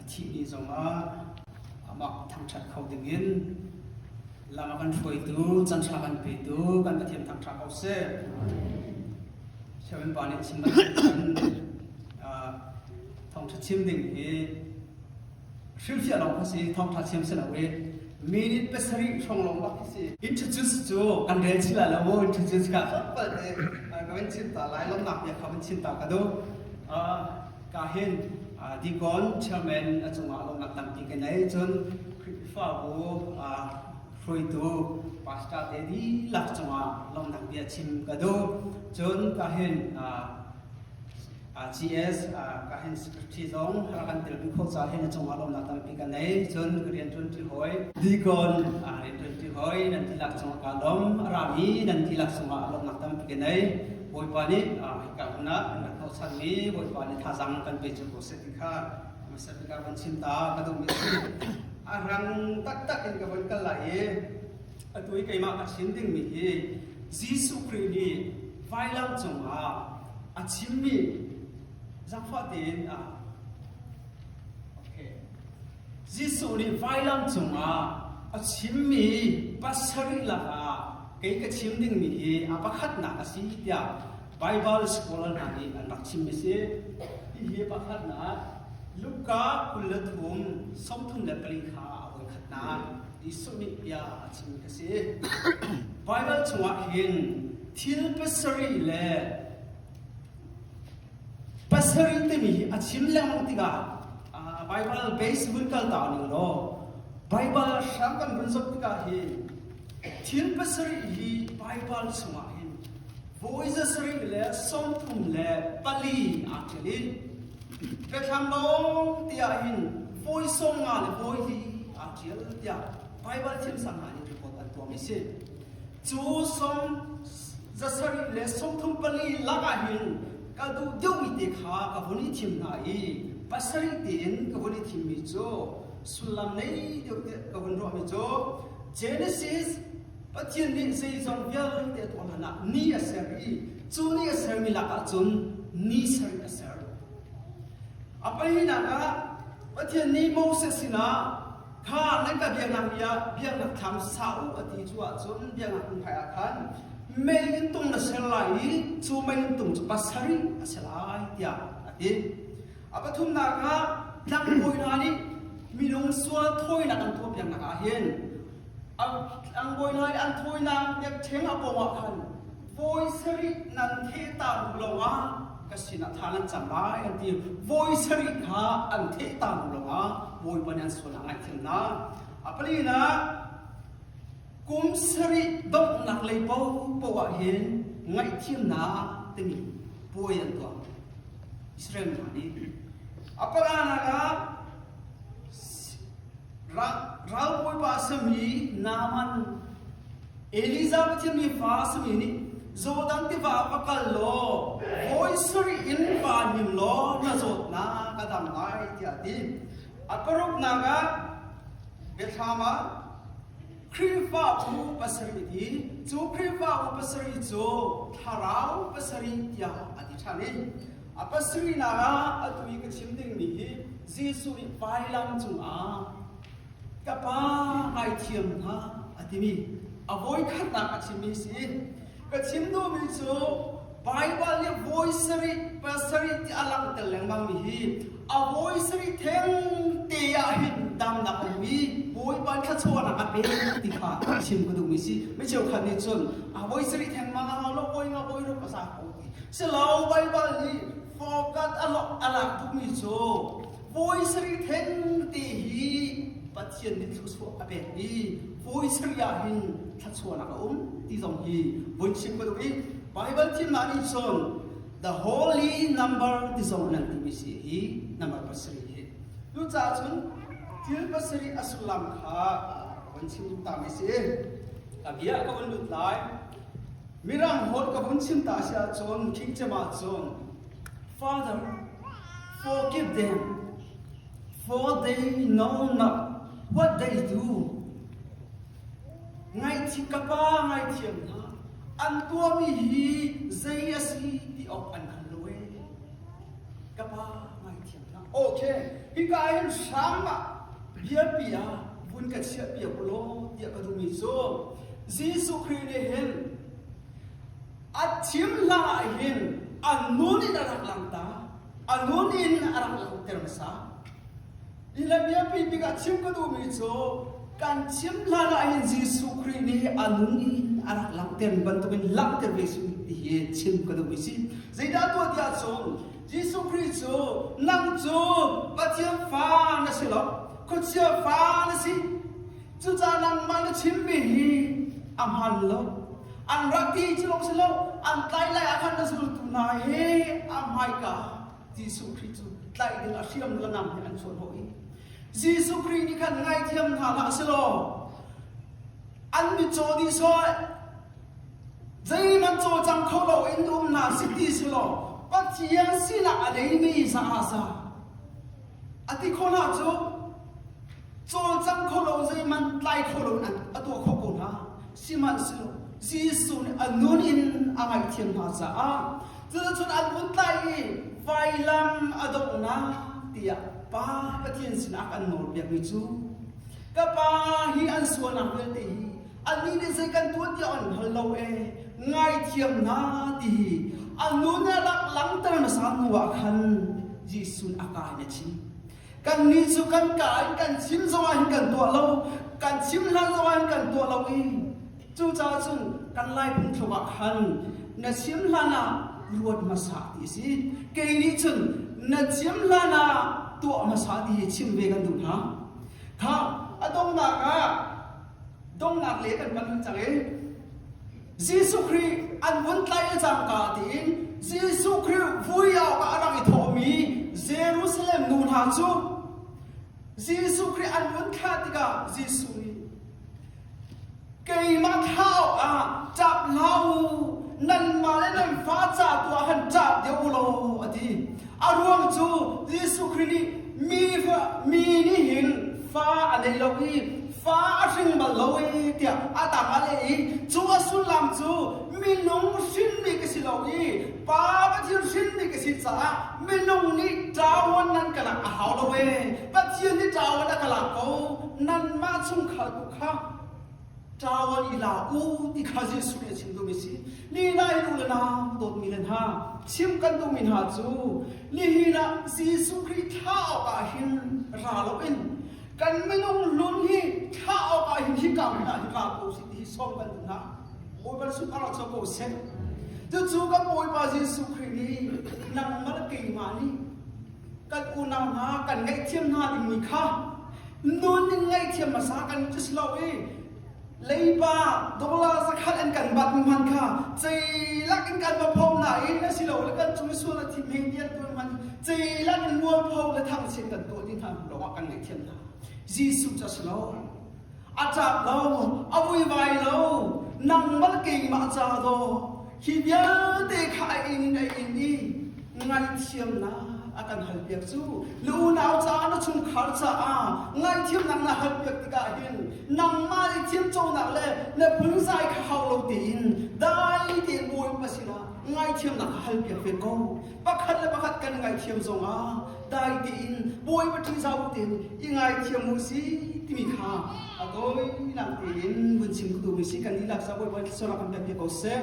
thih ni zongah amah thangṭhat kho dingin lam a kan hruaitu, canṭha kan petu kan Pathian thangṭha ko seh. Sianginn pa nih chim bantukin thawngṭha chim ding hi hrilhfiah lawng kha si, thawngṭha chim si lo i minute pasarih hrawng lawng bak khi si. Introduce cu kan rel chih lai lo mu, introduce kha tlawmpal te ka van chim ta lai, lawmhnak bia kha van chim ta ka duh. Ka hin Deacon chairman a cungah lawmhnak tampi ka nei, cun Khrihfabu hruaitu pastor te dihlak cungah lawmhnak bia chim ka duh. Cun ka hin GS ka hin secretary zong rak kan telpi khawh caah hin a cungah lawmhnak tampi ka nei. Cun ka rianṭuanṭi hawi Deacon rianṭuanṭi hawi nan dihlak cungah kaa lawm. A rami nan dihlak cungah lawmhnak tampi ka nei. Bawipa nih hika hmun ah an rak hnawhchanmi Bawipa nih thazaang kan pe cio ko seh ti kha hmasa bik ah van chim ta ka duhmi a si. A rang taktak in ka von kal lai i atu i keimah ka chim dingmi hi Jesuh Khrih nih vailam cungah a chimmi zaangfah tein a okay. Jesuh nih vailam cungah a chimmi pasarih lakah kei ka chim dingmi hi a pakhatnak a si tiah Bible scholar hna nih an rak chimmi si. Hihi pakhatnak Luka 23 34 kha a voikhatnak Jesuh nih bia a chimmi ka si. Bible chungah hin thil pasarih le pasarih timi hi a chim lengmang tikah Bible base vun kal ta ning law Bible hram kan vun zoh tikah hin Thil pasarih hi Baibal chungah hin voi zasarih le 34 aa ṭial i Biathlam lawng ti ah hin voi 50 le voi li aa ṭial tiah Baibal thiamsang hna nih report an tuahmi si. Cu sawm zasarih le 34 lakah hin ka duh deuhmi te kha ka vun i thim hna i pasarih tein ka vun i thimmi cu sullam nei deuh te ka vun ruahmi cu Genesis Pathian nih zeizong vialte a tuah hlanah ni a ser i cu ni a sermi lakah cun ni sarih a ser. A pahnihnak ah Pathian nih Moses sinah kha nan ka biaknak ni ah biaknak thlam sa u a ti cu ahcun biaknak hmunhmai ah khan mei in tung na ser lai i cu mei in tung cu pasarih a si lai tiah a ti. A pathumnak ah tlangbawi hna nih minung sual thawinak an tuahpiaknak ah hin tlangbawi hna nih an thawinak biakṭheng a pawng ah khan voi sarih nan theh ta hnu lawngah ka sinah thla nan cam lai an ti. Voi sarih kha an theh ta hnu lawngah Bawipa nih an sual a ngaihthiam hna. A palinak kum sarih donghnak lei paohpaoh ah hin ngaihthiamnak timi puai an tuah. Israel hna nih a palanak ah ralbawipa a simi Naaman Elijah Pathian mi fa a simi nih Jordan tiva ah va kal law voi sarih in va hnim law na zawtnak a dam lai tiah a ti. A paruknak ah Biathlam ah Khrihfabu pasarih ti cu Khrihfabu pasarih cu thlarau pasarih tiah a ti ṭhan i a pasarihnak ah atu i ka chim dingmi hi Jesuh nih vailam cungah ka pa ngaithiam hna a timi a voikhatnak a chimmi si. Ka chim duhmi cu Baibal nih voi sarih pasarih ti a langhter lengmangmi hi a voi sarih theng te ah hin damnak a um i Bawipa thluachuahnak a pek ti kha chim ka duhmi si. Mi cheukhat nih cun a voi sarih theng ma nga lo voi nga voi ruk a za ko ti. Silo Baibal nih focus a lok a lak duhmi cu voi sarih theng te hi Pathian nih thluachuah a pek i voi sarih ah hin thluachuahnak a um ti zong hi voi chim ka duh i Baibal thimnak nih cun the holy number ti zong nan timi si hi number pasarih hi. Cucaah cun thil pasarih a sullam kha ka vun chim duh ta mi si. Ka bia ka vun lut lai. Mirang holh ka vun chim ta si ahcun King James ahcun Father forgive them for they know not what they do. Ngaihchih ka pa ngaithiam hna. An tuahmi hi zei a si ti awk an hngal lo ee. Ka pa ngaithiam. ngaihthiam hna. Okay, hika hin hram ah biapi ah vun ka chiah piak u law tiah ka duhmi cu Jesuh Khrih nih hin a thim hlan ah hin a nun in a rak langta, a nun in a rak langhter hmasa. Ila biapi bik ah chim ka duhmi cu kan chim hlan ah hin Jesuh Khrih nih a nun in a rak langhter bantukin langhter ve su ti hi chim ka duhmi si. Zeidah tuah tiah cun Jesuh Khrih cu nang cu Pathian fa na si lo, khuachia fa na si. Cucaah nangmah na chimmi hi a hmaan lo. An rak ti cu lawng si lo, an tlai lai ah khan na zultu hna he a hmaika Jesuh Khrih cu tlaih ding a hriam le nam he an chuahhnawh i Jesuh Khrih nih khan ngaithiam hna hlah selaw an mitcaw dih sawh zeihmanh cawlcang kho lo in um hna si ti selaw Pathian sinak a neimi za za a ti kho hna cu cawlcang kho lo zeihmanh tlai kho lo in a tuah khawh ko hna. Sihmanhsehlaw Jesuh nih a nun in a ngaihthiam hna caah cuticun an vun tlai i vailam a donghnak tiah Pa Pathian sinah kan nawlpiakmi cu ka Pa hi an sualnak vialte hi annih nih zei kan tuah tiah an hngal lo e ngaithiam hna ti hi a nun a rak langter hmasa hnu ah khan Jesuh a ka in a chim. Kannih cu kan ka in kan chim zongah hin kan tuah lo, kan chim hlan zongah hin kan tuah lo i cucaah cun kan Lai phungthluk ah khan na chim hlan ah ruat hmasa ti a si. Kei nih cun na chim hlan ah tuah hmasa ti hi chim ve kan duh hna. Kha a donghnak ah donghnak le kan pan cang i Jesuh Khrih an vun tlaih le cangka tiin Jesuh Khrih vui awk ah a rak i thawhmi Jerusalem nu hna cu Jesuh Khrih an vun thlah tikah Jesuh nih keimah thlah awkah ṭap hlah u nanmah le nan fa ca tu ah khan ṭap deuh u law a ti. A ruang cu Jesuh Khrih nih mi mi nih hin fa a nei lo i fa a hring bal lo e tiah a tang a leh i cu a sullam cu minung hrinmi ka si lo i Pa Pathian hrinmi ka si caah minung nih ṭawan nan ka lak a hau lo e Pathian nih ṭawan a ka lak ko nanmah chungkhar tu kha ṭawan i la u ti kha Jesuh nih a chim duhmi si. Ni nai nu le nau dawtmi le hna chim kan duhmi hna cu nihin ah Jesuh Khrih thlah awkah hin ra loin kan minung hlun hi thlah awkah hin hika hmun ah hin ra ko si ti hi sawm kan duh hna. Bawipa sunparnak co ko seh. Cucu kan Bawipa Jesuh Khrih nih nangmah le keimah nih kan unau hna kan ngaihthiam hna dingmi kha nun in ngaihthiam hmasa kan cu si lo i leiba dollar zakhat an kan bat man kha ceilak in kan va phom na i na si lo le kan cung i sual a thim he tian tuan man ceilak in mualpho le thangchiat kan tuah ti hna lawngah kan ngaihthiam hna Jesuh cu a si lo a ṭap lo a vuivai lo nangmah keimah ca daw hi vialte kha a in a in i ngaihthiamnak a kan halpiak cu na unau caah na chungkhar caah ngaihthiamnak na halpiak tikah hin nangmah nih thiamconak le na phunzai kha hau lo tein dai tein Bawipa sinah ngaihthiamnak kha halpiak ve ko. Pakhat le pakhat kan ngaihthiam zongah dai tein Bawipa ṭihzah tein i ngaithiam u si timi kha a tawinak tein vun chim ka duhmi si kan dihlak sa Bawipa thluachuah kan pek ko seh.